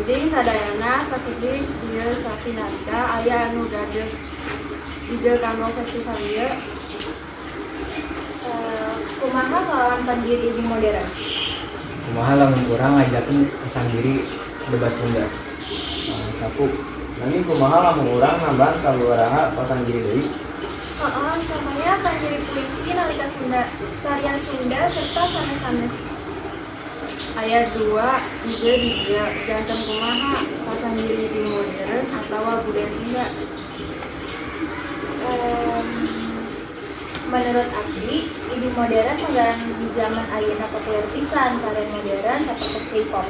Ngiring sadayana, sakitu ieu sasi nalika. Aya anu gaduh ide kanggo festival ieu? Kumaha kalawan panggiri ibing modern? Kumaha lamun urang ngajakeun pasanggiri debat Sunda? Nah, sapu. Nanging kumaha lamun urang nambahan sababaraha pasanggiri deui? Heeh, contohnya panggiri puisi nalika Sunda, tarian Sunda, serta sanes-sanes. Aya dua ide di dieu, janten kumaha? Pasanggiri ibing modern atawa budaya Sunda? Menurut abdi, ibing modern manggaran di zaman ayeuna populer pisan tarian modern sapertos K-pop.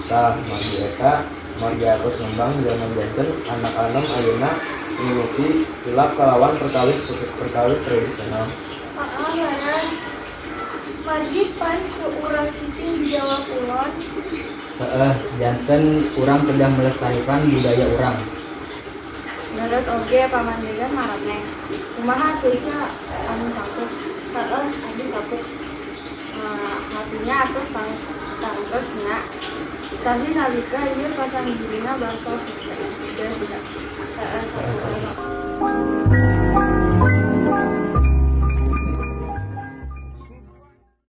Tah, margi eta, margi atos ngembang zaman, janten anak anom ayeuna mimiti hilap kalawan perkawis perkawis tradisional. Heeh, leres. Margi pan ku urang cicing di Jawa Kulon. Heeh, janten urang kedah melestarikan budaya urang. Leres oge, pamandegan maraneh. Kumaha teuing anu sapuk? Heeh, abdi sapuk. Artinya atos tangtos nya. Sasi nalika ieu pasanggirina bakal sukses. Udah sudah. Heeh, sapuk.